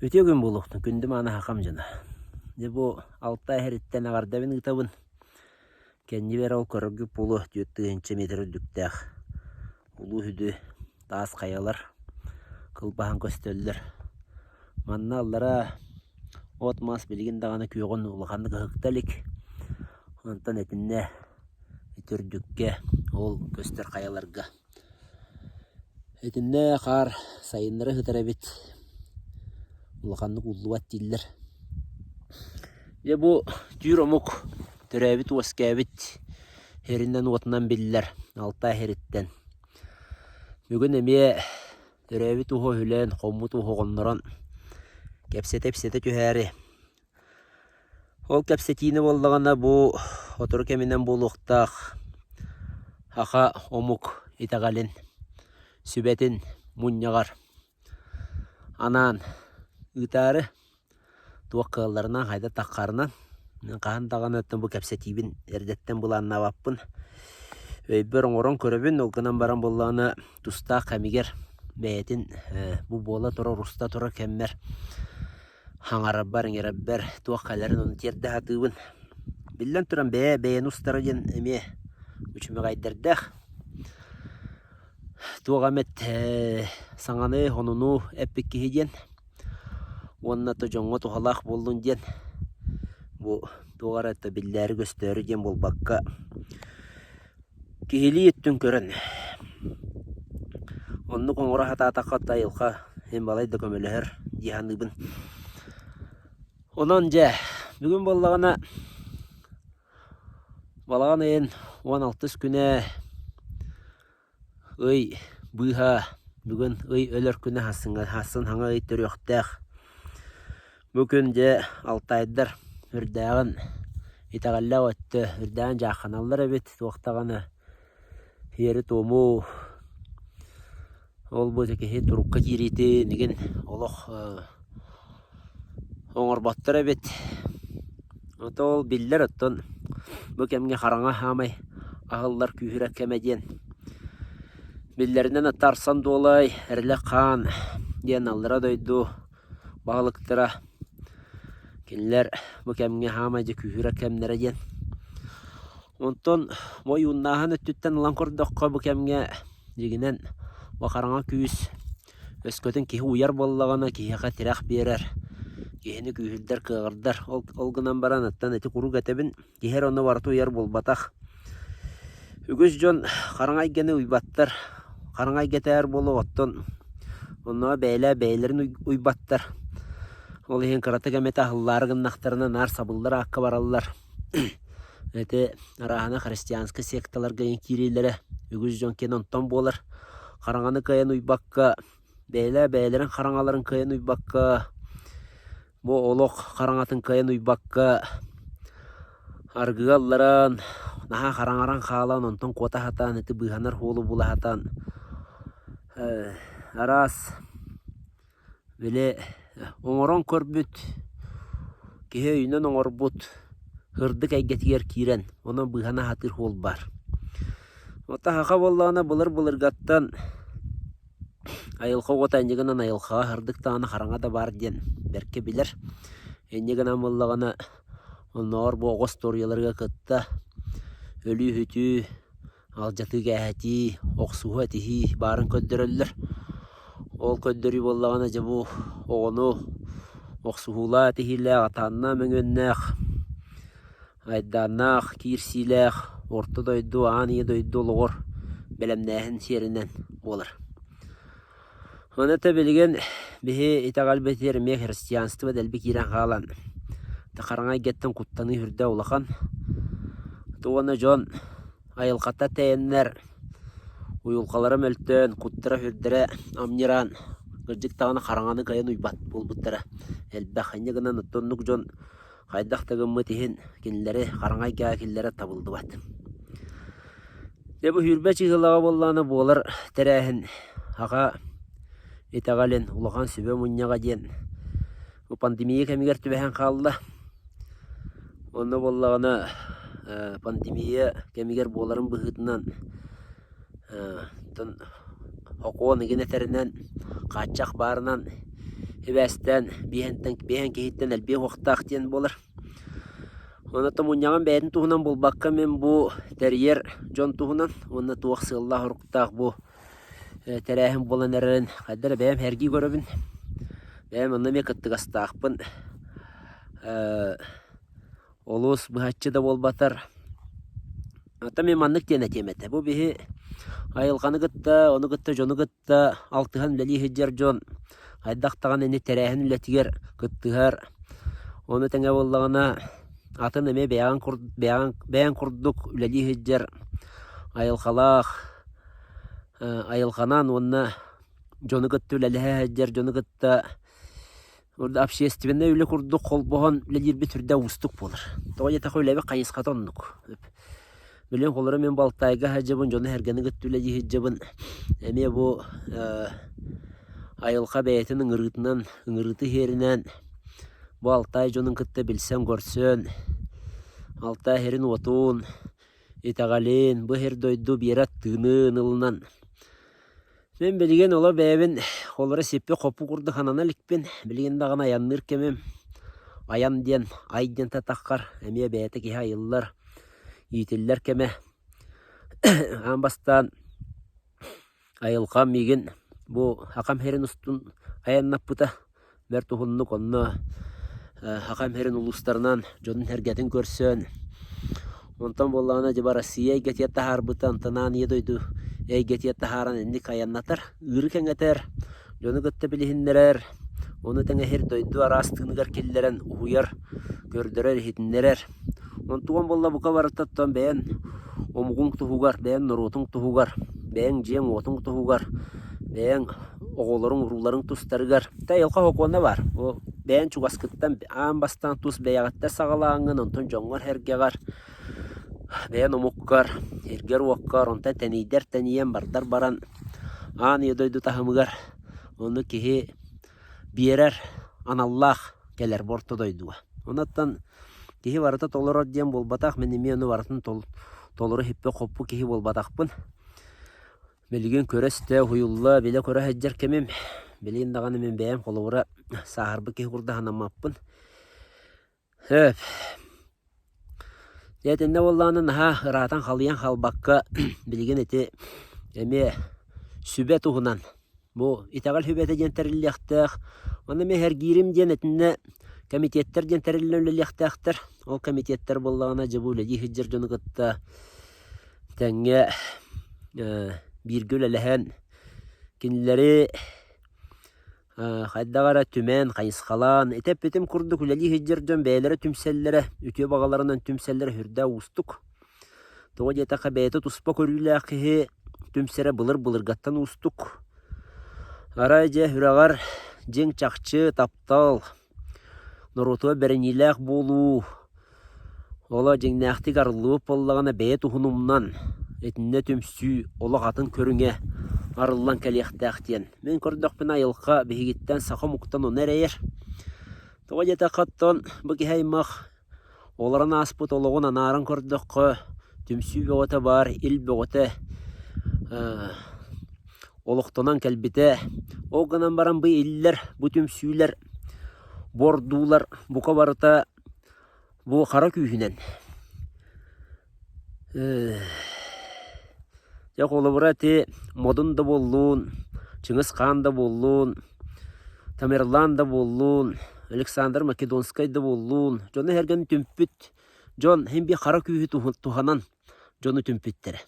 Үтүө күн буолуохтун, күндү мааны сахам дьоно. Дьэ бу Алтай эһэриттэн эҕэрдэбин ыытабын. Кэннибэр ол көрөргүт буолуо 4000 метр үрдүктээх улуу сүдү таас хайалар кылбаһан көстөллөр. Манна аллара от-мас билигин даҕаны күөҕүн улаханнык ыһыкта илик. Онтон итиннэ ити үрдүккэ ол көстөр хайаларга Итиннэ хаар сайыннары сытар эбит, улаханнык ууллубат дииллэр. Дьэ бу түүр омук төрөөбүт-үөскээбит сиринэн-уотунан биллэр Алтай сириттэн. Бүгүн эмиэ төрөөбүт уһу үһүлээн, хоммут уһу оҕоннорон кэпсэтэ-ипсэтэ түһээри Ол кэпсэтиини буоллаҕына бу сотору кэминэн буолуохтаах саха омук итэҕэлин сүбэтин мунньаҕар анаан ыытаары туох кыалларынан хайдах таххарынан мин хаһан даҕаны оттон бу кэпсэтиибин эрдэттэн былааннаабаппын өйбөр оҥорон көрөбүн ол гынан баран буоллаҕына тустаах кэмигэр бэйэтин бу буола турар уста турар кэммэр Хаҥарарбар, иҥэрэрбэр туох кэлэрин ону тиэрдэ сатыыбын. Биллэн туран бэйэ бэйэни устара диэн эмиэ үчүмэҕэйдэрдээх. Туох эмит саҥаны, онуну эппит киһи диэн уонна то дьоҥҥо туһалаах буоллун диэн бу туох эрэ биллээри-көстөөрү диэн буолбакка Киһилии өттүн көрөн, оннук оҥоро сатаатахха айылҕа син балай да көмөлөһөр дии саныыбын. Онон дьэ, бүгүн буоллаҕына балаҕан ыйын 16 күнэ ый быыһа бүгүн ый өлөр күнэ сарсын саҥа ый төрүөхтээх. Бу күн дьэ алтайдар үрдээҕин итэҕэллээх өттө үрдээн дьаахханаллар эбит, туох даҕаны сиэри-туому ол-бу киһи турукка киириитин игин олох оҥорботтор эбит. Ото ол биллэр оттон бу кэмҥэ хараҥа хаамай аһыллар күүһүрэр кэмэ диэн биллэринэн аттарсан дуолай, эрэлэх хаан диэн аллара дойду баһылыктара кинилэр бу кэмҥэ хаамай дьэ күүһүрэр кэмнэрэ диэн. Онтон ойууннааһын өттүттэн ылан көрдөххө бу кэмҥэ дьиҥинэн бу хараҥа күүс өскөтүн киһи уйар буоллаҕына киһиэхэ тирэх биэрэр, киһини күүһүрдэр, кыаҕырдар. Ол, ол гынан баран оттон ити куруук этэбин Киһи эрэ онно барыта уйар буолбатах. Үгүс дьон хараҥа эйгэни уйбаттар. Хараҥа эйгэтээр буолуох оттон онно бэйэлээ бэйэлэрин уйбаттар. Ол иһин кыратык эмэтэ аһыллаары гыннахтарына наар сабыллар аакка бараллар. Ити арааһына христианскай секталарга киириилэрэ үгүс дьон киэн онтон буолар. Хараҥаны кыайан уйбакка, бэйэлээ бэйэлэрин хараҥаларын кыайан уйбакка Бу олох хараҥатын кыайан уйбакка аргыга ылларан, наһаа хараҥаран хаалан, онтон куота сатаан, ити быыһанар суолу була сатаан араас били оҥорон көрбүт, киһи өйүнэн оҥорбут сырдык эйгэтигэр киирэн, онон быыһана сатыыр суол баар. Оттон саха буоллаҕына былыр-былыргаттан Айылҕа оҕото инньэ гынан айылҕаҕа сырдык даҕаны хараҥа да баар диэн бэркэ билэр. Инньэ гынан буоллаҕына оннооҕор бу оҕо остуоруйаларыгар кытта өлүү-сүтүү, алдьатыы-кээһэтии, охсуһуу-этиһии баарын көрдөрөллөр. Ол көрдөрүү буоллаҕына дьэ бу оҕону охсуһуулаах, этиһиилээх, атааннаах, мөҥүөннээх Айдааннаах, киирсиилээх Орто дойду, аан ийэ дойду олоҕор бэлэмнээһин сиэринэн буолар. Ону это билигин биһи итэҕэлбитигэр эмиэ христианство дэлби киирэн хаалан хараҥа эйгэттэн куттаныы сүрдээх улахан. Уонна дьон айылҕата тэйэннэр уйулҕалара мөлтөөн, куттара-сүрдэрэ амньыраан, кырдьык даҕаны хараҥаны кыайан уйбат буолбуттара элбэх. Инньэ гынан оттон оннук дьон Хайдах да гыммыт иһин кинилэри хараҥа эйгэҕэ киллэрэр табыллыбат. Дьэ бу сүүрбэ чыыһылаҕа буоллаҕына буолар тэрээһин аҕа итэҕэлин улахан сүбэ мунньаҕа диэн бу пандемия кэмигэр түбэһэн хаалла. Онно буоллаҕына пандемия кэмигэр буоларын быһыытынан оттон сокуон игин этэринэн хааччах баарынан. сибээстээн биэһэнтэн биэһэн киһиттэн элбиэх уохтаах диэн буолар. Онон мунньаҕым бэйэтин туһунан буолбакка мин бу тэрийэр дьон туһунан уонна туох сыаллаах-соруктаах бу тэрээһин буолан эрэрин хайдах эрэ бэйэм сэргии көрөбүн. Бэйэм онно эмиэ кыттыгастаахпын. Олус быһаччы да буолбатар. Оттон мин маннык диэн этиэм этэ. Бу биһи айылҕаны кытта, ону кытта дьону кытта алтыһан үлэлии сылдьар дьон хайдах даҕаны ини тэрээһин үлэтигэр кыттыһар. Ону тэҥэ буоллаҕына атын эмиэ бэйэҕин бэйэҕин бэйэҥ курдук үлэлии сылдьар айылҕалаах, айылҕанан уонна дьону кытта үлэлэһэ сылдьар дьону кытта общественнай үлэ курдук холбоһон үлэлиирбит сүрдээх уустук буолар. Тоҕо диэтэххэ үлэбит хайысхата оннук. Билигин холобура мин Балтаайга сылдьабын, дьону-сэргэни кытта үлэлии сылдьабын. Эмиэ бу айылҕа бэйэтин ыҥырыытынан, ыҥырыыты иһэринэн бу Алтай дьонун кытта билсэн-көрсөн, Алтай сирин-уотун, итэҕэлин, бу сир-дойду биэрэр тыынын ылынан Мин билигин оло бэйэбин холоро сиппи-хоппу курдук санана иликпин. Билигин даҕаны айанныыр кэмим. Айан диэн, ай диэн татаххар эмиэ бэйэтэ киһи айыллар, иитиллэр кэмэ. Аан бастаан айылҕам миигин бу Хахам сирин устун айаннаппыта. Бэрт уһуннук онно Сахам сирин улуустарынан дьонун-сэргэтин көрсөн, онтон буоллаҕына дьэ Россия эйгэтигэр таһаарбыта, онтон аан ийэ дойду эйгэтигэр таһааран инник айаннатар, ыыры кэҥэтэр, дьону кытта билиһиннэрэр, ону тэҥэ сир дойду араас тыыныгар киллэрэн уһуйар, көрдөрөр, иһитиннэрэр. Онтугун буолла бука барыта оттон бэйэн омугуҥ туһугар, бэйэн норуотуҥ туһугар, бэйэҥ дьиэҥ-уотуҥ туһугар, бэйэҥ оҕолоруҥ, урууларыҥ тустарыгар. Тэ айылҕа сокуона баар. Бу бэйэҥ чугаскыттан аан бастаан тус бэйэҕиттэн саҕалааҥҥын, онтон дьоҥҥор-сэргэҕэр, бэйэн омуккар, сиргэр-уоккар, онтон тэнийдэр тэнийэн бардар баран аан ийэ дойду таһымыгар ону киһи биэрэр аналлаах кэлэр бу орто дойдуга. Онон киһи барыта толорор диэн буолбатах, мин эмиэ ону барытын толору хиппэ-хоппу киһи буолбатахпын. Билигин көрө-истэ, уһуйулла, билэ-көрө сылдьар кэмим. Билигин даҕаны мин бэйэм холобура сааһырбыт киһи курдук санаммаппын. Сөп. Дьэ итиннэ буоллаҕына наһаа ыраатан халыйан хаалбакка билигин ити эмиэ сүбэ туһунан бу итэҕэл сүбэтэ диэн тэриллиэхтээх. Онно эмиэ сэргиирим диэн итиннэ комитеттэр диэн тэриллэн үлэлиэхтээхтэр. Ол комитеттэр буоллаҕына дьэ бу үлэлии сылдьар дьону кытта тэҥҥэ бииргэ үлэлэһэн кинилэри хайдах эрэ түмэн, хайысхалаан, ити эппитим курдук үлэлии сылдьар дьон бэйэлэрэ түмсэллэрэ, үтүө баҕаларынан түмсэллэрэ сүрдээх уустук. Тоҕо диэтэххэ бэйэтэ туспа көрүүлээх киһи түмсэрэ былыр-былыргаттан уустук. Арай дьэ сүрэҕэр дьиҥ чахчы таптал, норуотугар бэриниилээх буолуу Оло дьиҥнээхтик арыллыбыт буоллаҕына бэйэ туһун умнан, итиннэ түмсүү олох атын көрүҥэ арыллан кэлиэхтээх диэн. Мин көрдөхпүнэ айылҕа биһигиттэн саха омуктан ону эрэйэр. Тоҕо диэтэххэ оттон бу киһи аймах олорон ааспыт олоҕун анааран көрдөххө түмсүү бөҕөтө баар, ил бөҕөтө олохтонон кэлбитэ. Ол гынан баран бу иллэр, бу түмсүүлэр, бу ордуулар бука барыта Бу хара күүһүнэн Дьэ холобура ити Модун да буоллун, Чыҥыс Хаан да буоллун, Тамерлан да буоллун, Александр Македонскай да буоллун, дьону-сэргэни түмпүт дьон син биир хара күүһү туһанан дьону түмпүттэрэ.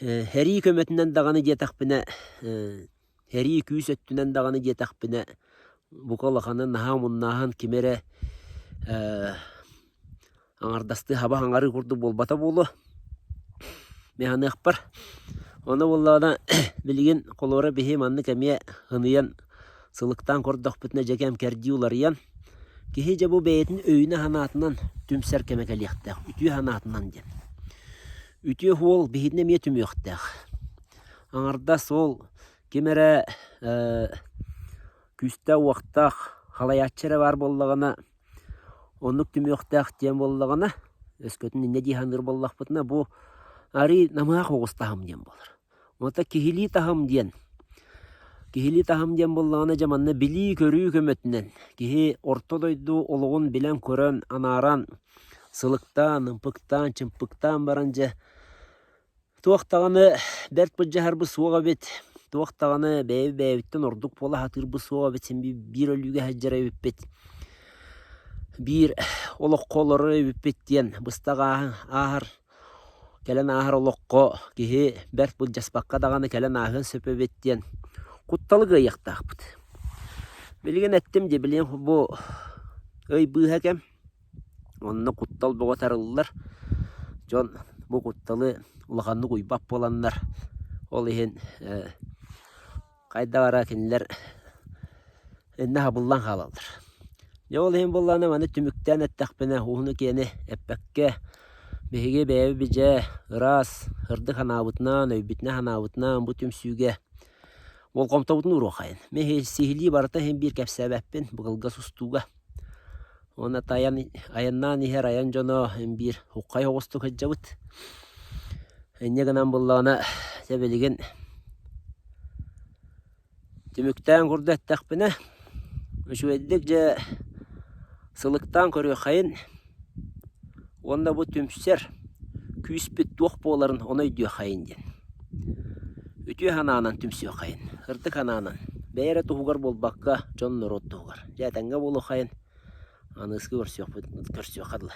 Сэрии көмөтүнэн даҕаны диэтэхпинэ, сэрии күүс өттүнэн даҕаны диэтэхпинэ, бука улаханы наһаа омуннааһын кими эрэ аҥардастыы хаба хаҥарыы курдук буолбата буолуо. Мин саныахпар. Ону буоллаҕына билигин холобура биһи маннык эмиэ ыныйан сылыктаан көрдөхпүтүнэ дьэ кэм кэрдии уларыйан, киһи дьэ бу бэйэтин өйүнэн-санаатынан түмсэр кэмэ кэлиэхтээх, үтүө санаатынан диэн. Үтүө суол биһигини эмиэ түмүөхтээх. Аҥардас ол ким эрэ күүстээх-уохтаах халайааччы эрэ баар буоллаҕына, оннук түмүөхтээх диэн буоллаҕына, өскөтүн инньэ дии саныыр буоллахпытына, бу арыый намыһах оҕус таһым диэн буолар. Онто киһилии таһым диэн. Киһилии таһым диэн буоллаҕына дьэ манна билии-көрүү көмөтүнэн киһи орто дойду олоҕун билэн-көрөн, анааран, сылыктаан, ымпыктаан, чымпыктаан баран дьэ туох даҕаны бэрт былдьаһарбыт суох эбит, туох даҕаны бэйэбит-бэйэбиттэн ордук буола сатыырбыт суох эбит, син биир өлүүгэ сылдьар эбиппит, биир олоххо олорор эбиппит диэн быстах ааһар Кэлэн ааһар олоххо киһи бэрт былдьаспакка даҕаны кэлэн ааһыан сөп эбит диэн кутталы кыайыахтаахпыт. Билигин эттим дии, билигин бу ый быыһа кэм, онно куттал бөҕө тарыллар. Дьон бу кутталы улаханнык уйбат буоланнар, ол иһин хайдах эрэ кинилэр иннэ хабыллан хаалаллар. Дьэ ол иһин буоллаҕына маны түмүктээн эттэхпинэ уһуну-киэни эппэккэ биһиги бэйэбит дьэ ыраас, сырдык санаабытынан, өйбүтүнэн-санаабытынан бу түмсүүгэ болҕомтобутун ууруоххайын. Мин сиһилии барыта иһин биир кэпсээбэппин бу кылгас устууга. Уонна тайан айаннаан иһэр айан дьоно ин биир уххай оҕустук сылдьабыт. Инньэ гынан буоллаҕына дьэ билигин түмүктээн курдук эттэхпинэ, үчүгэйдик дьэ сылыктаан көрүөххэйин уонна бу түмсэр күүспүт туох буоларын ону өйдүөххэйин диэн. Үтүө санаанан түмсүөххэйин, сырдык санаанан, бэйэ эрэ туһугар буолбакка, дьон-норуот туһугар. Дьэ этэҥҥэ буолуоххайын, аныгыскы көрсүөхпүт көрсүөххэ дылы.